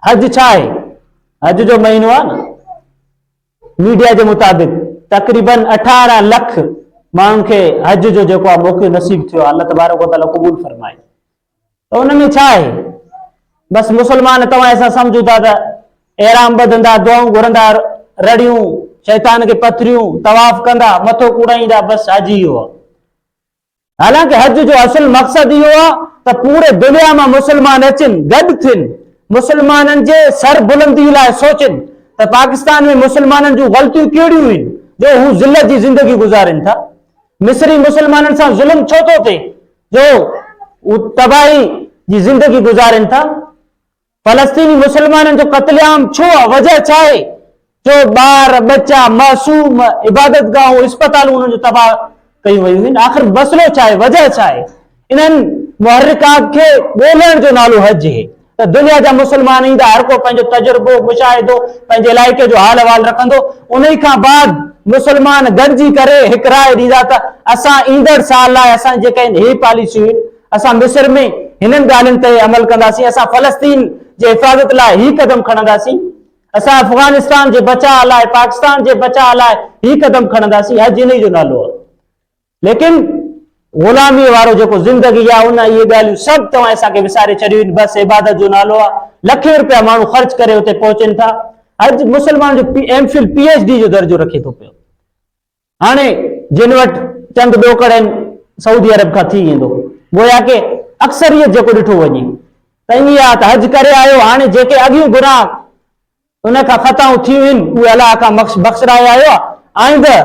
حج ڇا آهي؟ حج جو مهينو آهي نه. ميڊيا جي مطابق تقريبن 18 لک ماڻهن کي حج جو جيڪو آهي موقعو نصيب ٿيو آهي. الله تبارڪ وتعاليٰ قبول فرمائي. ته ان ۾ ڇا آهي؟ بس مسلمان توهان اسان سمجهون ٿا ته احرام ٻڌندا، دعائون گهرندا، رڙيون، شيطان کي پٿريون، طواف ڪندا، مٿو ڪوڙائيندا، بس حج اهو آهي. حالانڪه حج جو اصل مقصد اهو آهي ته پوري دنيا مان مسلمان اچن، گڏ ٿين، مسلمانن جي سر بلندي لاء سوچن ته پاڪستان ۾ مسلمانن جون غلطيون ڪهڙيون آهن جو هو ذلت جي زندگي گذارين ٿا؟ مصري مسلمانن سان ظلم ڇو ٿو ٿئي جو هو تباهي جي زندگي گذارين ٿا؟ فلسطيني مسلمانن جو قتل عام ڇو آ؟ وجه ڇا آهي جو ٻار، ٻچا، معصوم، عبادت گاهون، اسپتالون انهن جو تباهه ڪيون ويون آهن؟ آخر مسئلو ڇا آهي؟ وجه ڇا آهي؟ انهن محرڪات کي ڳولڻ جو نالو حج آهي ته دنيا جا مسلمان ايندا هر ڪو پنهنجو تجربو، مشاهدو، پنهنجي علائقي جو حال احوال رکندو انهي کان بعد مسلمان گڏجي ڪري هڪ راء ڏيندا ته اسان ايندڙ سال لاء اسان جيڪي آهن هي پاليسيون آهن اسان مصر ۾ هنن ڳالهين تي عمل ڪنداسين، اسان فلسطين جي حفاظت لاء هي قدم کڻنداسين، اسان افغانستان جي بچاء لاء، پاڪستان جي بچاء لاء هي قدم کڻنداسين، حج انهي جو نالو آهي. ليڪن غلاميء وارو جيڪو زندگي آهي ان اهي ڳالهيون سڀ توهان اسان کي وساري ڇڏيون آهن، بس عبادت جو نالو آهي، لکين روپيا ماڻهو خرچ ڪري اتي پهچن ٿا، حج مسلمان جو M Phil P H D جو درجو رکي ٿو پيو. هاڻي جن وٽ چند ڏوڪڙ آهن سعودي عرب کان ٿي ايندو. گويا ڪه اڪثريت جيڪو ڏٺو وڃي ته ائين آهي ته حج ڪري آيو هاڻي جيڪي اڳيون گناهه ان کان خطائون ٿيون آهن اهي الله کان بخشرائي آيو آهي آئنده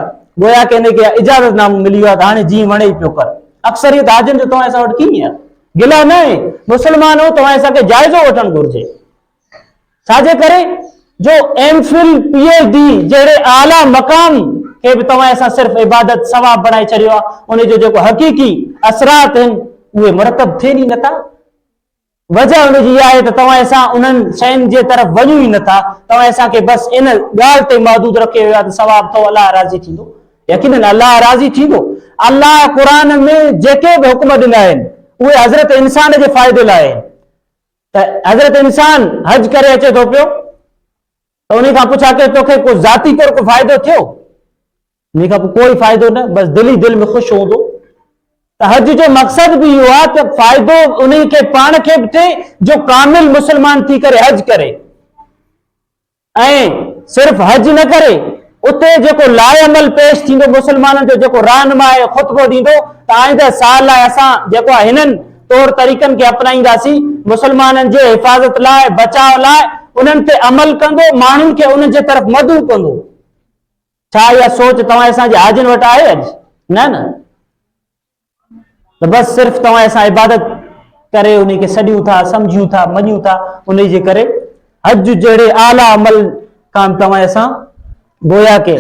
گويا ڪه ان کي اجازت نامو ملي ويو آهي ته هاڻي جيئن وڻي پيو ڪر. اڪثريت حاجين جو توهان اسان وٽ ڪيئن آهي؟ گلا نه آهي. مسلمان هو توهان اسان کي جائزو وٺڻ گهرجي. ڇا جي ڪري جو M Phil, P H D جهڙي اعليٰ مقام کي به توهان اسان صرف عبادت ثواب بڻائي ڇڏيو آهي، ان جو جيڪو حقيقي اثرات آهن اهي مرتب ٿين ئي نٿا. وجه ان جي اها آهي ته توهان اسان انهن شين جي طرف وڃون ئي نٿا، توهان اسان کي بس ان ڳالهه تي محدود رکيو ويو آهي ته ثواب اٿو الله راضي ٿيندو. يقيناً الله راضي ٿيندو. الله قرآن ۾ جيڪي به حڪم ڏنا آهن اهي حضرت انسان جي فائدي لاء آهن. ته حضرت انسان حج ڪري اچي ٿو پيو ته انهي کان پڇا ڪيو توکي ڪو ذاتي طور ڪو فائدو ٿيو؟ انهي کان پوء ڪوئي فائدو نه، بس دل ئي دل ۾ خوش هوندو. ته حج جو مقصد به اهو آهي ته فائدو انهي کي پاڻ کي به ٿئي جو ڪامل مسلمان ٿي ڪري حج ڪري. ۽ صرف حج نه ڪري اتي جيڪو لاء عمل پيش ٿيندو مسلمانن جو جيڪو راهنما ۽ خطبو ڏيندو ته آئنده سال لاء اسان جيڪو آهي هنن طور طريقن کي اپنائينداسين مسلمانن جي حفاظت لاء بچاء لاء انهن تي عمل ڪندو ماڻهن کي انهن جي طرف مدعو ڪندو. ڇا اها سوچ توهان اسان جي حاجين وٽ آهي اڄ؟ نه نه. ته بس صرف توهان اسان عبادت ڪري انهي کي سڏيون ٿا، سمجهيون ٿا، مڃيون ٿا، انهي جي ڪري حج جهڙي اعليٰ عمل کان توهان اسان گويا ڪي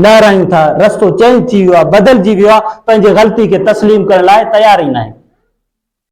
لهرايون ٿا، رستو چينج ٿي ويو آهي، بدلجي ويو آهي، پنهنجي غلطي کي تسليم ڪرڻ لاء تيار ئي ناهيون.